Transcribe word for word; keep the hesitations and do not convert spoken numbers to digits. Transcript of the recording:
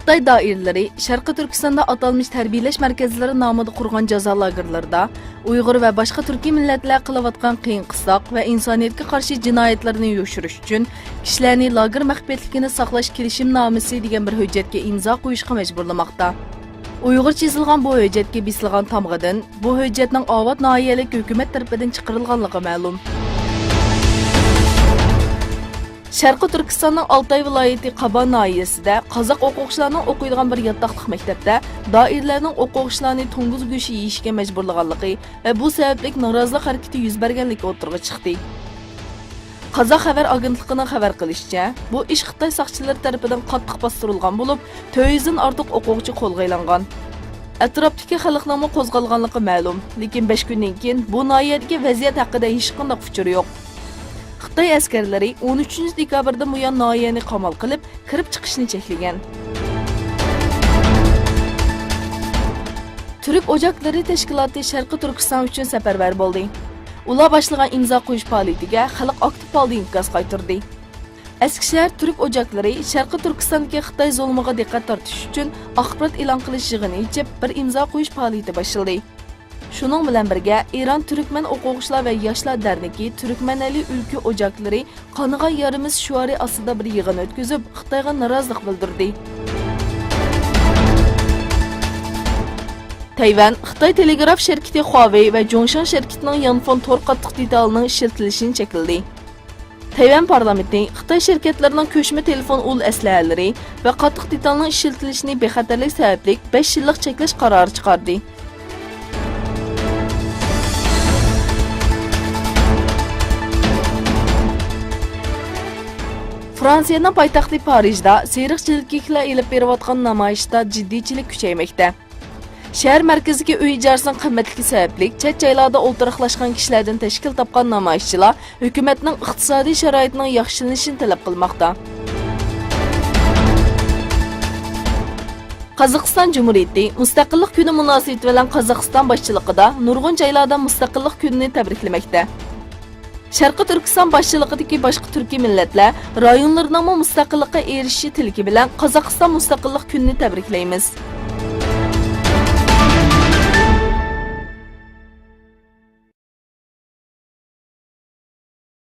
خىتاي دائىرىلىرى شەرقىي تۈركىستاندا ئاتالمىش تەربىيەلەش مەركەزلىرى نامىدا قۇرغان جازا لاگېرلىرىدا ئۇيغۇر ۋە باشقا تۈركىي مىللەتلەر قىلىۋاتقان قىيىن-قىستاق ۋە ئىنسانىيەتكە قارشى جىنايەتلىرىنى يوشۇرۇش ئۈچۈن كىشىلەرنى لاگېر مەخپىيەتلىكىنى ساقلاش كېلىشىمنامىسى دېگەن بىر ھۆججەتكە ئىمزا قويۇشقا مەجبۇرلىماقتا. ئۇيغۇرچە يېزىلغان بۇ ھۆججەتكە بېسىلغان تامغىدىن بۇ ھۆججەتنىڭ ئاۋات ناھىيەلىك ھۆكۈمەت تەرىپىدىن چىقىرىلغانلىقى مەلۇم. شەرقىي تۈركىستاننىڭ ئالتاي ۋىلايىتى قابا ناھىيەسىدە قازاق ئوقۇغۇچىلارنىڭ ئوقۇيدىغان بىر ياتاقلىق مەكتەپتە دائىرىلەرنىڭ ئوقۇغۇچىلارنى توڭگۇز گۆشى يېيىشكە مەجبۇرلىغانلىقى ۋە بۇ سەۋەبلىك نارازىلىق ھەرىكىتى يۈز بەرگەنلىكى ئوتتۇرىغا چىقتى. قازاق خەۋەر ئاگېنتلىقىنىڭ خەۋەر قىلىشىچە، بۇ ئىش خىتاي ساقچىلىرى تەرىپىدىن قاتتىق باستۇرۇلغان بولۇپ، تۆت يۈزدىن ئارتۇق ئوقۇغۇچى قولغا ئېلىنغان. ئەتراپتىكى خەلقنىڭمۇ قوزغالغانلىقى مەلۇم، لېكىن بەش كۈندىن كېيىن بۇ ناھىيەدىكى ۋەزىيەت ھەققىدە ھېچقانداق ئۇچۇر يوق. خىتاي ئەسكەرلىرى ئون ئۈچىنچى دېكابىردىن بۇيان ناھىيەنى قامال قىلىپ، كىرىپ چىقىشنى چەكلىگەن. تۈرك ئوچاكلىرى تەشكىلاتى شەرقىي تۈركىستان ئۈچۈن سەپەرۋەر بولدى. ئۇلار باشلىغان ئىمزا قويۇش پائالىيىتىگە خەلق ئاكتىپ ھالدا ئىنكاس قايتۇردى. ئەسكىشەھەر تۈرك ئوچاكلىرى شەرقىي تۈركىستاندىكى خىتاي زۇلۇمىغا دىققەت تارتىش ئۈچۈن ئاخبارات ئېلان قىلىش يىغىنى ئېچىپ، بىر ئىمزا قويۇش پائالىيىتى باشلىدى. شۇنىڭ بىلەن بىرگە، ئىران تۈركمەن ئوقۇغۇچىلار ۋە ياشلار دەرنىكى تۈركمەنئەلى ئۈلكە ئوچاكلىرى قانغا يارىمىز شوئارى ئاستىدا بىر يىغىن ئۆتكۈزۈپ، خىتايغا نارازىلىق بىلدۈردى. تەيۋەن خىتاي تېلېگراف شىركىتى خۇاۋېي ۋە جوڭشاڭ شىركىتىنىڭ يانفون تور قاتتىق دېتالىنىڭ ئىشلىتىلىشىنى چەكلىدى. تەيۋەن پارلامېنتى خىتاي شىركەتلىرىنىڭ كۆچمە تېلېفون ئۇل ئەسلىھەلىرى ۋە قاتتىق دېتالنىڭ ئىشلىتىلىشىنى بىخەتەرلىك سەۋەبلىك بەش يىللىق چەكلەش قارارى چىقاردى. فرانسىيەنىڭ پايتەختى پارىژدا سېرىق چېلىكلىكلەر ئېلىپ بېرىۋاتقان نامايىشتا جىددىيچىلىك كۈچەيمەكتە. شەھەر مەركىزىدىكى ئۆي ئىجارىسىنىڭ قىممەتلىكى سەۋەبلىك، چەت جايلاردا ئولتۇراقلاشقان كىشىلەردىن تەشكىل تاپقان نامايىشچىلار ھۆكۈمەتنىڭ ئىقتىسادىي شارائىتىنىڭ ياخشىلىنىشىنى تەلەپ قىلماقتا. قازاقىستان جۇمھۇرىيىتى مۇستەقىللىق كۈنى مۇناسىۋىتى بىلەن قازاقىستان باشچىلىقىدا نۇرغۇن جايلاردا مۇستەقىللىق كۈنىنى تەبرىكلىمەكتە. شەرقىي تۈركىستان باشچىلىقىدىكى باشقا تۈركىي مىللەتلەر رايونلىرىنىڭمۇ مۇستەقىللىققا ئېرىشىشى تىلىكى بىلەن قازاقىستان مۇستەقىللىق كۈنىنى تەبرىكلەيمىز.